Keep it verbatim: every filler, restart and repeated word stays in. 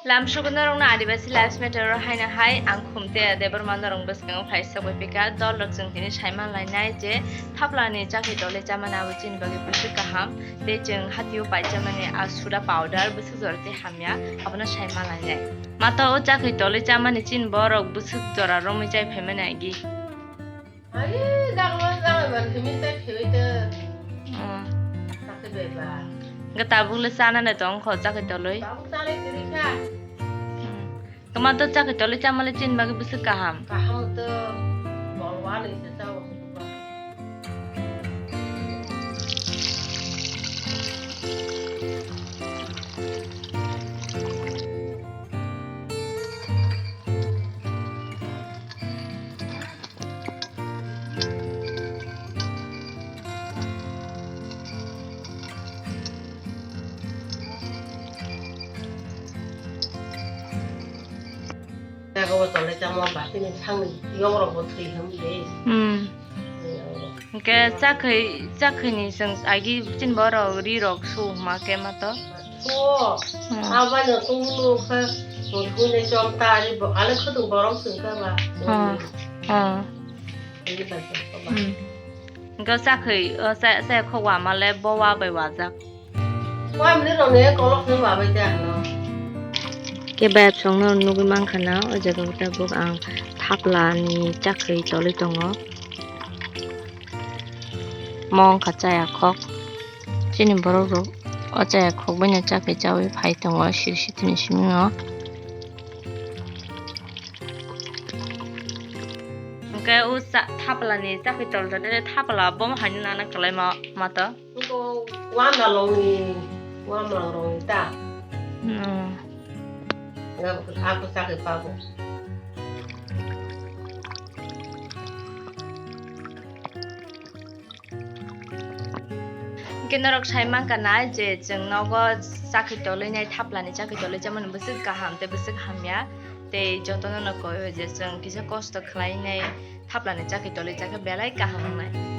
Lamsok norokno Adibasi Lives Matter o haino hai ang Khumte Debbarma norok bwskango phai sok bai pika. Dol rok chwng tini saiman lainai je thaplani chakri tolwi chamani abo chini bagwi bwswk kaham. Tei chwng hatio pai chamani a suda powder bwswk jora tei hamya abono saiman lainai. Mato o chakri tolwi chamani chini borok bwswk jora romwi chai phaimani agi. Ai, dagma dagma man khimi tei khimi tei. Hmm. Sakhe beba. Ga tabuk le chana ne tong kho chakri tolwi. Tabuk chana kiri kha. Hmm. Kama to chakri tolwi chamale chini bagwi bwswk kaham. Kaham to bolwa ni se chao. Jaga o tole chamo ba tini sangni yong rok bo thwi hwn de. Hmm. Hwnkhe chakhwi, chakhwini chwng agi chini borok ri rok su hwma khe ma to. Suo. Hmm. Abano tungmung khe, tungmung chom ta ani bo, ani khudung borom sung ta ba. Hmm. Hmm. Ini ba sa ba. Hmm. Hwnkhe chakhwi, o cha, cha khok wama le bo wa bai wajak. Wa mili rok ne kolok se wa bai ta no. Khe bai song no nugwi mankha na, o jaga o tabuk ang thapla ni chakhwi tolwi tongo. Mo wngkha chaya khok. Chini borok rok o chaya khok bai no chakhwi chawi phai tongo siri sitini simi o. Hwnkhe o cha-, thapla ni chakhwi tolwi tongde thapla bo haino nana kwlai ma, ma to. Wamla longni, wamla longni ta. Hmm. Nga aku chakhwi pabu. Hwnkhe norok sai mankha na je chwng nogo chakhwi tolwi nai, thaplani chakhwi tolwi chamani bwswk kaham tei bwswk hamya, tei jotono no koi o je chwng kisa kosto khlai nai thaplani chakhwi tolwi chakhe belai kaham wngnai.